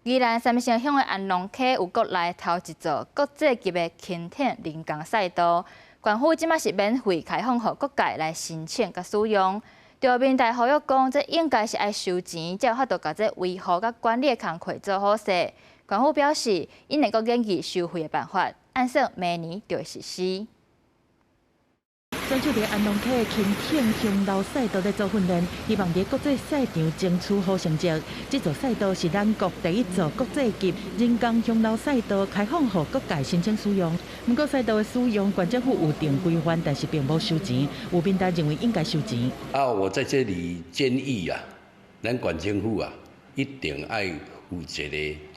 宜蘭三星鄉的安農溪有國內頭一座國際級的輕艇人工賽道，縣府這馬是免費開放予各界來申請佮使用。著民代呼籲講，這應該是愛收錢，才有法度共這維護佮管理的工課做好勢。縣府表示，𪜶會閣研議收費的辦法，按算明年就會實施。選手佇安農溪輕艇雄流賽道咧做訓練，希望佇國際賽場爭取好成績。這座賽道是咱國第一座國際級人工雄流賽道，開放予各界申請使用。毋過賽道的使用，縣政府有定規範，但是並無收錢。有民代認為應該收錢。啊，我在這裡建議啊，咱縣政府啊，一定愛有一個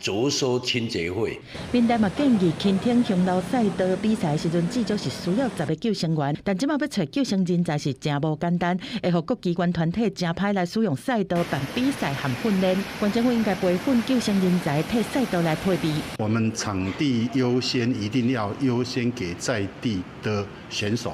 酌收清潔費。民代嘛建議輕艇雄流賽道比賽時陣，至少是需要十个救生員，但這馬欲揣救生人才是誠無簡單，會予各機關團體誠歹來使用賽道辦比賽和訓練。縣政府應該培訓救生人才，替賽道來配備。我們場地優先，一定要優先給在地的選手，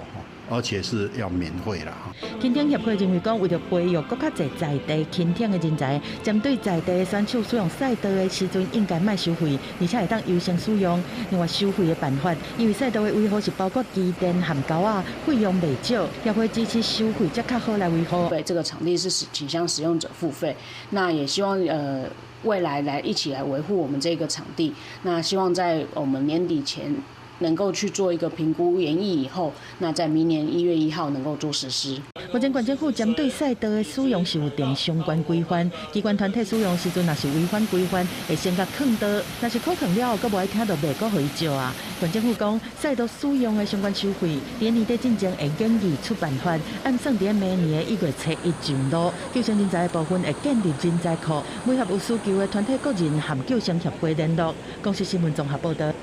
而且是要免費啦。輕艇協會認為講，為著培育閣較濟在地輕艇的人才，針對在地選手使用賽道的時陣，應該莫收費，而且會當優先使用。另外收費的辦法，因為賽道的維護是包括機電和溝仔，費用袂少，協會支持收費才較好來維護。對，這個場地是傾向使用者付費，那也希望未來來一起來維護我們這個場地。那希望在我們年底前，能夠去做一個評估研議以後，那在明年1月1號能夠做實施。目前縣政府針對賽道的使用是有定相關規範，機關團體使用時陣若是違反規範，會先共囥倒，若是考囥了後，閣無愛聽就袂閣予伊借啊。縣政府講，賽道使用的相關收費，佇年底進前會研議出辦法，按算佇明年的1月初1上路。救生人才的部分會建立人才庫，每合有需求的團體個人和救生協會聯絡。公視新聞綜合報導。